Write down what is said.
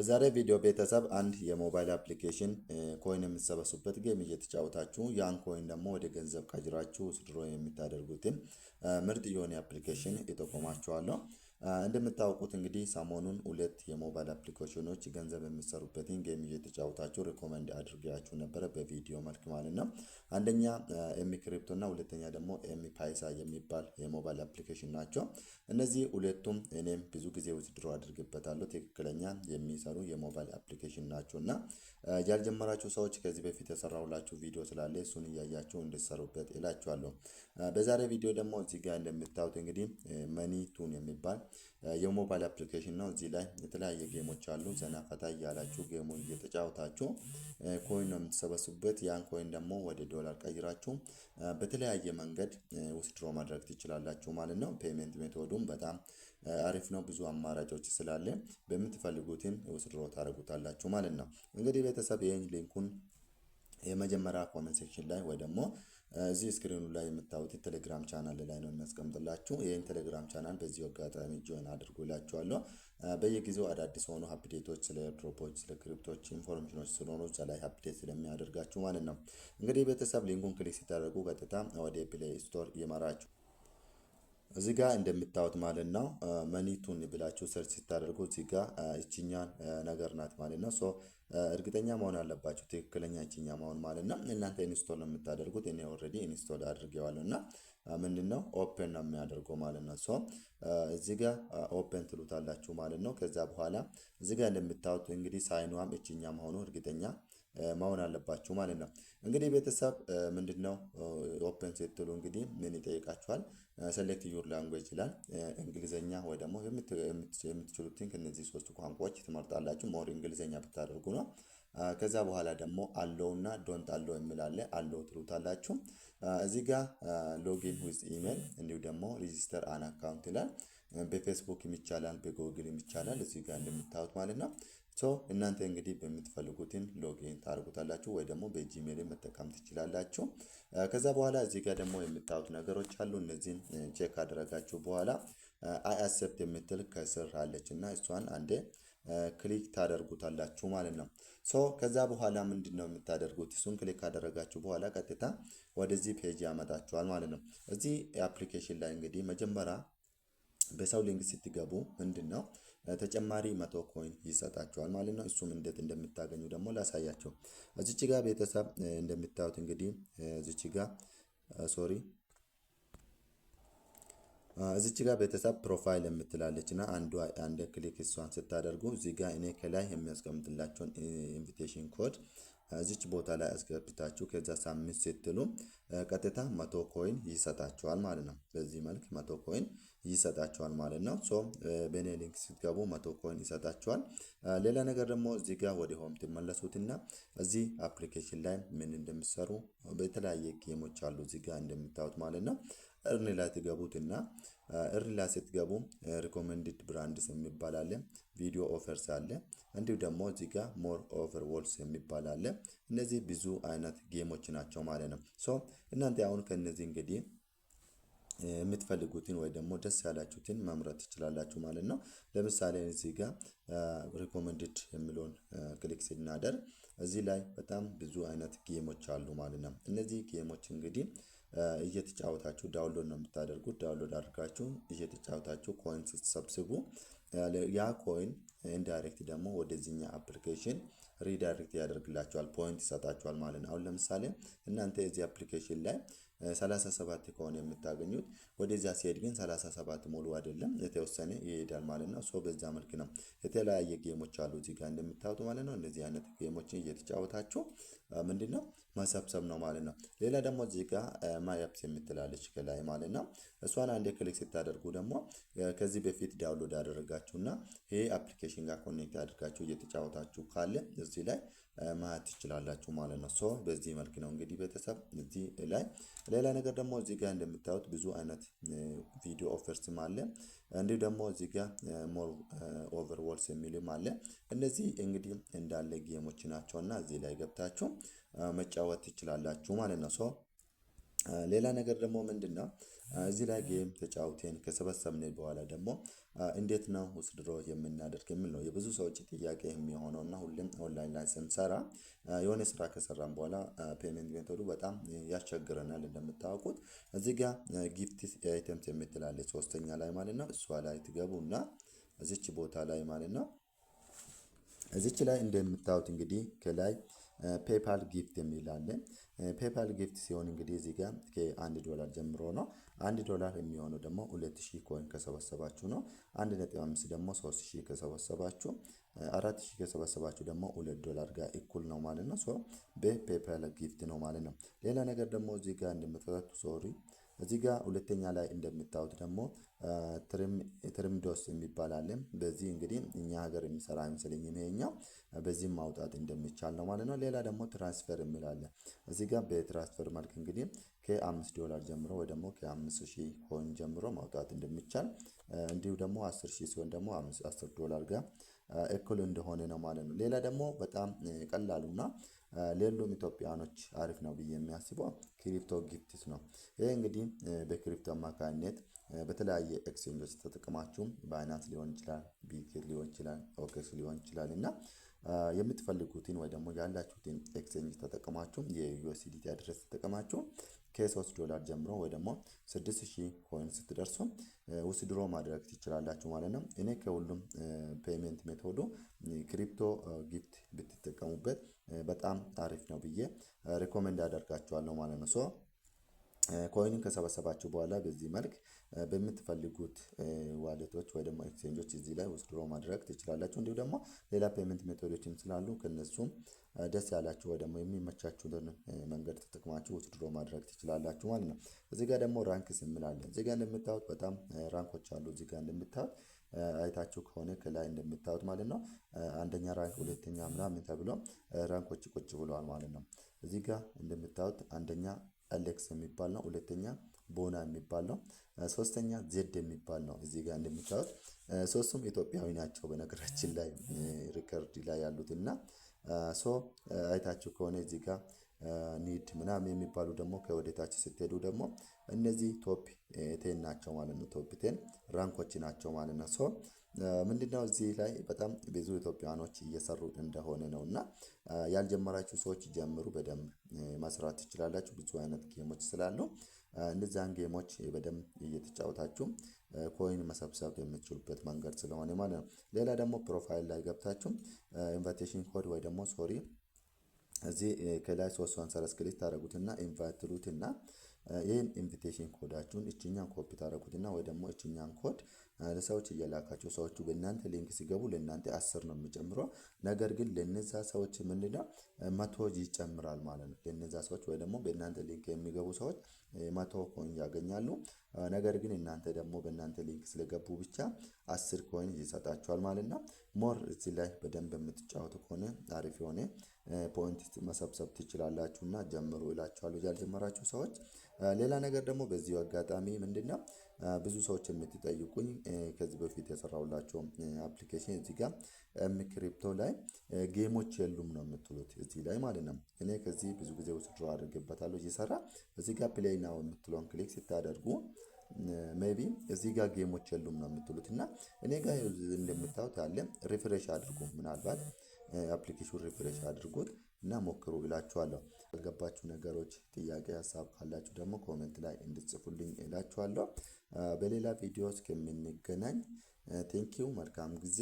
በዛሬ ቪዲዮ ቤተሰብ አንድ የሞባይል application coin የምትሰበስቡበት game እየተጫወታችሁ ያን coin ደግሞ ወደ ገንዘብ ቀይራችሁ withdraw የምታደርጉትን ምርጥ የሆነ application እጠቁማችኋለሁ። እንደምታውቁት እንግዲህ ሰሞኑን ሁለት የሞባይል application ኖች ገንዘብ የምትሰሩበትን game እየተጫወታችሁ recommend አድርጌያችሁ ነበረ በቪዲዮ መልክ ማለት ነው። አንደኛ ኤሚ ክሪፕቶ እና ሁለተኛ ደግሞ ኤሚ ፓይሳ የሚባል የሞባይል application ናቸው። እነዚህ ሁለቱም እኔም ብዙ ጊዜ withdraw አድርጌበታለሁ። ትክክለኛ የሚሰሩ የሞባይል application ናቸው እና ያልጀመራችሁ ሰዎች ከዚህ በፊት የሰራሁላችሁ ቪዲዮ ስላለ እሱን እያያችሁ እንድትሰሩበት እላችኋለሁ። በዛሬ ቪዲዮ ደግሞ እዚህ ጋር እንደምታዩት እንግዲህ Money Toon የሚባል የሞባይል application ነው። እዚህ ላይ የተለያየ game ኦች አሉ። ዘና ፈታ እያላችሁ game ኡን እየተጫወታችሁ coin ነው የምትሰበስቡበት። ያን coin ደግሞ ወደ ዶላር ቀይራችሁ በተለያየ መንገድ withdraw ማድረግ ትችላላችሁ ማለት ነው። Payment method ኡም በጣም አሪፍ ነው። ብዙ አማራጮች ስላለ በምትፈልጉትን withdraw ታደርጉታላችሁ ማለት ነው። እንግዲህ ቤተሰብ ይህን link ኡን የመጀመሪያ comment section ላይ ወይ ደግሞ እዚህ screen ኑ ላይ የምታዩት ቴሌግራም ቻናል ላይ ነው የሚያስቀምጥላችሁ። ይህን ቴሌግራም ቻናል በዚሁ አጋጣሚ join አድርጉ እላችኋለሁ። በየጊዜው አዳዲስ ሆኑ update ኦች ስለ airdrop ኦች፣ ስለ crypto ኦች information ኖች ስለሆኑ እዛ ላይ update ስለሚያደርጋችሁ ማለት ነው። እንግዲህ ቤተሰብ link ኡን click ሲታደርጉ ቀጥታ ወደ Play Store ይመራችሁ። እዚህ ጋር እንደምታዩት ማለት ነው Money Toon ብላችሁ search ስታደርጉ እዚህ ጋር ይችኛን ነገር ናት ማለት ነው። So እርግጠኛ መሆን አለባችሁ ትክክለኛ ይችኛ መሆን ማለት ነው። እናንተ install ነው የምታደርጉት። እኔ already install አድርጌዋለሁ እና ምንድነው open ነው የሚያደርገው ማለት ነው። So እዚህ ጋር open ትሉታላችሁ ማለት ነው። ከዛ በኋላ እዚህ ጋር እንደምታዩት እንግዲህ sign ኗም እችኛ መሆኑ እርግጠኛ መሆን አለባችሁ ማለት ነው። እንግዲህ ቤተሰብ ምንድነው open ስትሉ እንግዲህ ምን ይጠይቃችኋል? Select your language ይላል። እንግሊዘኛ ወይ ደግሞ የምትችሉትን ከእነዚህ ሶስቱ ቋንቋዎች ትመርጣላችሁ። More እንግሊዘኛ ብታደርጉ ነው። ከዛ በኋላ ደግሞ allow እና don't allow የሚል አለ። Allow ትሉታላችሁ። እዚህ ጋር login with email እንዲሁ ደግሞ register an account ይላል። በፌስቡክም ይቻላል፣ በጎግልም ይቻላል። እዚህ ጋር እንደምታዩት ማለት ነው። So እናንተ እንግዲህ በምትፈልጉትን login ታደርጉታላችሁ ወይ ደግሞ በ Gmail መጠቀም ትችላላችሁ። ከዛ በኋላ እዚህ ጋር ደግሞ የምታዩት ነገሮች አሉ። እነዚህን check ካደረጋችሁ በኋላ I accept የምትል ከስር አለች እና እሷን አንዴ click ታደርጉታላችሁ ማለት ነው። So ከዛ በኋላ ምንድን ነው የምታደርጉት? እሱን click ካደረጋችሁ በኋላ ቀጥታ ወደዚህ page ያመጣችኋል ማለት ነው። እዚህ application ላይ እንግዲህ መጀመሪያ በሰው link ስትገቡ ምንድን ነው ተጨማሪ 100 coin ይሰጣችኋል ማለት ነው። እሱም እንዴት እንደምታገኙ ደግሞ ላሳያችሁ። እዚች ጋር ቤተሰብ እንደምታዩት እንግዲህ እዚች ጋር፣ sorry፣ እዚች ጋር ቤተሰብ profile የምትላለች እና አንዷ አንድ click እሷን ስታደርጉ እዚህ ጋር እኔ ከላይ የሚያስቀምጥላችሁን invitation code እዚች ቦታ ላይ አስገብታችሁ ከዛ submit ስትሉ ቀጥታ 100 coin ይሰጣችኋል ማለት ነው። በዚህ መልክ 100 coin ይሰጣችኋል ማለት ነው። So በኔ link ስትገቡ 100 coin ይሰጣችኋል። ሌላ ነገር ደግሞ እዚህ ጋር ወደ home ትመለሱትና እዚህ application ላይ ምን እንደምትሰሩ በተለያየ game ኦች አሉ እዚህ ጋር እንደምታዩት ማለት ነው። Earn ላይ ትገቡትና earn ላይ ስትገቡ recommended brands የሚባል አለ፣ video offers አለ፣ እንዲሁ ደግሞ እዚህ ጋር more offer walls የሚባል አለ። እነዚህ ብዙ አይነት game ኦች ናቸው ማለት ነው። So እናንተ አሁን ከእነዚህ እንግዲህ የምትፈልጉትን ወይ ደግሞ ደስ ያላችሁትን መምረጥ ትችላላችሁ ማለት ነው። ለምሳሌ እዚህ ጋር recommended የሚለውን click ስናደርግ እዚህ ላይ በጣም ብዙ አይነት game ኦች አሉ ማለት ነው። እነዚህ game ኦች እንግዲህ እየተጫወታችሁ download ነው የምታደርጉት። Download አድርጋችሁ እየተጫወታችሁ coin ስትሰብስቡ ያ coin indirect ደግሞ ወደዚህኛ application redirect ያደርግላችኋል፣ point ይሰጣችኋል ማለት ነው። አሁን ለምሳሌ እናንተ እዚህ application ላይ 37 ከሆነ የምታገኙት ወደዚያ ሲሄድ ግን 37 ሙሉ አይደለም፣ የተወሰነ ይሄዳል ማለት ነው። So በዛ መልክ ነው የተለያየ game ኦች አሉ እዚህ ጋር እንደምታዩት ማለት ነው። እንደዚህ አይነት game ኦችን እየተጫወታችሁ ምንድነው መሰብሰብ ነው ማለት ነው። ሌላ ደግሞ እዚህ ጋር my apps የምትላለች ከላይ ማለት ነው። እሷን አንዴ click ስታደርጉ ደግሞ ከዚህ በፊት download ያደረጋችሁና ይሄ application ጋር connect አድርጋችሁ እየተጫወታችሁ ካለ እዚህ ላይ ማየት ትችላላችሁ ማለት ነው። So በዚህ መልክ ነው እንግዲህ ቤተሰብ እዚህ ላይ። ሌላ ነገር ደግሞ እዚህ ጋር እንደምታዩት ብዙ አይነት video offers ም አለ። እንዲሁ ደግሞ እዚህ ጋር more offer walls የሚልም አለ። እነዚህ እንግዲህ እንዳለ game ኦች ናቸው እና እዚህ ላይ ገብታችሁ መጫወት ትችላላችሁ ማለት ነው። So ሌላ ነገር ደግሞ ምንድን ነው? እዚህ ላይ game ተጫውተን ከሰበሰብን በኋላ ደግሞ እንዴት ነው withdraw የምናደርግ የሚል ነው የብዙ ሰዎች ጥያቄ የሚሆነው። እና ሁሌም ኦንላይን ላይ ስንሰራ የሆነ ስራ ከሰራን በኋላ payment method ኡ በጣም ያስቸግረናል። እንደምታውቁት እዚህ ጋር gift items የምትል አለች ሶስተኛ ላይ ማለት ነው። እሷ ላይ ትገቡና እዚች ቦታ ላይ ማለት ነው፣ እዚች ላይ እንደምታዩት እንግዲህ ከላይ PayPal gift የሚል አለ። PayPal gift ሲሆን እንግዲህ እዚህ ጋር ከ1 ዶላር ጀምሮ ነው። 1 ዶላር የሚሆነው ደግሞ 2000 coin ከሰበሰባችሁ ነው። 1.5 ደግሞ 3000 ከሰበሰባችሁ፣ 4000 ከሰበሰባችሁ ደግሞ 2 ዶላር ጋር እኩል ነው ማለት ነው። So በ PayPal gift ነው ማለት ነው። ሌላ ነገር ደግሞ እዚህ ጋር እንደምታዩት፣ sorry፣ እዚህ ጋር ሁለተኛ ላይ እንደምታዩት ደግሞ ትሪምዶስ የሚባል አለ። በዚህ እንግዲህ እኛ ሀገር የሚሰራ አይመስለኝም ይሄኛው። በዚህም ማውጣት እንደሚቻል ነው ማለት ነው። ሌላ ደግሞ transfer የሚል አለ። እዚህ ጋር በ transfer መልክ እንግዲህ ከ5 ዶላር ጀምሮ ወይ ደግሞ ከ5000 coin ጀምሮ ማውጣት እንደሚቻል፣ እንዲሁ ደግሞ 10,000 ሲሆን ደግሞ 10 ዶላር ጋር እኩል እንደሆነ ነው ማለት ነው። ሌላ ደግሞ በጣም ቀላሉና ለሁሉም ኢትዮጵያኖች አሪፍ ነው ብዬ የሚያስበው crypto gifts ነው። ይሄ እንግዲህ በ crypto አማካኝነት በተለያየ ኤክስቼንጆች ተጠቅማችሁ Binance ሊሆን ይችላል፣ Bitget ሊሆን ይችላል፣ OKX ሊሆን ይችላል እና የምትፈልጉትን ወይ ደግሞ ያላችሁትን exchange ተጠቅማችሁ የ USDT address ተጠቅማችሁ ከ3 ዶላር ጀምሮ ወይ ደግሞ 6000 coin ስትደርሱ withdraw ማድረግ ትችላላችሁ ማለት ነው። እኔ ከሁሉም payment method ኡ crypto gift ብትጠቀሙበት በጣም አሪፍ ነው ብዬ recommend አደርጋችኋለሁ ማለት ነው። So coin ን ከሰበሰባችሁ በኋላ በዚህ መልክ በምትፈልጉት wallet ኦች ወይ ደግሞ exchange ኦች እዚህ ላይ withdraw ማድረግ ትችላላችሁ። እንዲሁ ደግሞ ሌላ payment method ኦችም ስላሉ ከነሱም ደስ ያላችሁ ወይ ደግሞ የሚመቻችሁን መንገድ ተጠቅማችሁ withdraw ማድረግ ትችላላችሁ ማለት ነው። እዚህ ጋር ደግሞ ranks የሚል አለ። እዚህ ጋር እንደምታዩት በጣም rank ኦች አሉ። እዚህ ጋር እንደምታዩት፣ አይታችሁ ከሆነ ከላይ እንደምታዩት ማለት ነው፣ አንደኛ rank፣ ሁለተኛ ምናምን ተብሎ rank ኦች ቁጭ ብለዋል ማለት ነው። እዚህ ጋር እንደምታዩት አንደኛ አሌክስ የሚባል ነው። ሁለተኛ ቦና የሚባል ነው። ሶስተኛ ዜድ የሚባል ነው። እዚህ ጋር እንደምታዩት ሶስቱም ኢትዮጵያዊ ናቸው። በነገራችን ላይ record ላይ ያሉት እና so አይታችሁ ከሆነ እዚህ ጋር ኒድ ምናምን የሚባሉ ደግሞ ከወደታች ስትሄዱ ደግሞ እነዚህ top 10 ናቸው ማለት ነው። Top 10 rank ኦች ናቸው ማለት ነው። So ምንድነው እዚህ ላይ በጣም ብዙ ኢትዮጵያኖች እየሰሩ እንደሆነ ነው። እና ያልጀመራችሁ ሰዎች ጀምሩ፣ በደንብ መስራት ትችላላችሁ። ብዙ አይነት game ኦች ስላሉ እነዚያን game ኦች በደንብ እየተጫወታችሁ coin መሰብሰብ የምትችሉበት መንገድ ስለሆነ ማለት ነው። ሌላ ደግሞ profile ላይ ገብታችሁ invitation code ወይ ደግሞ፣ sorry፣ እዚህ ከላይ ሶስቷን ሰረዝ click ታደርጉትና invite ትሉትና ይህን invitation code ኣችሁን እችኛን ኮፒ ታደርጉትና ወይ ደግሞ እችኛን ኮድ ለሰዎች እየላካችሁ ሰዎቹ በእናንተ link ሲገቡ ለእናንተ 10 ነው የሚጨምረው። ነገር ግን ለነዛ ሰዎች ምንድነው 100 ይጨምራል ማለት ነው። ለነዛ ሰዎች ወይ ደግሞ በእናንተ link የሚገቡ ሰዎች 100 coin ያገኛሉ። ነገር ግን እናንተ ደግሞ በእናንተ link ስለገቡ ብቻ 10 coin ይሰጣችኋል ማለት ነው። More እዚህ ላይ በደንብ የምትጫወቱ ከሆነ አሪፍ የሆነ point መሰብሰብ ትችላላችሁ እና ጀምሩ እላችኋለሁ ያልጀመራችሁ ሰዎች። ሌላ ነገር ደግሞ በዚሁ አጋጣሚ ምንድነው ብዙ ሰዎች የምትጠይቁኝ ከዚህ በፊት የሰራሁላችሁ application እዚህ ጋር crypto ላይ game ኦች የሉም ነው የምትሉት እዚህ ላይ ማለት ነው። እኔ ከዚህ ብዙ ጊዜ withdraw አድርጌበታለሁ እየሰራ። እዚህ ጋር play now የምትለውን click ስታደርጉ maybe እዚህ ጋር game ኦች የሉም ነው የምትሉት። እና እኔ ጋር እንደምታዩት አለ። Refresh አድርጉ፣ ምናልባት application refresh አድርጉት እና ሞክሩ እላችኋለሁ። ያልገባችሁ ነገሮች፣ ጥያቄ፣ ሀሳብ ካላችሁ ደግሞ comment ላይ እንድትጽፉልኝ እላችኋለሁ። በሌላ ቪዲዮ እስከምንገናኝ thank you፣ መልካም ጊዜ።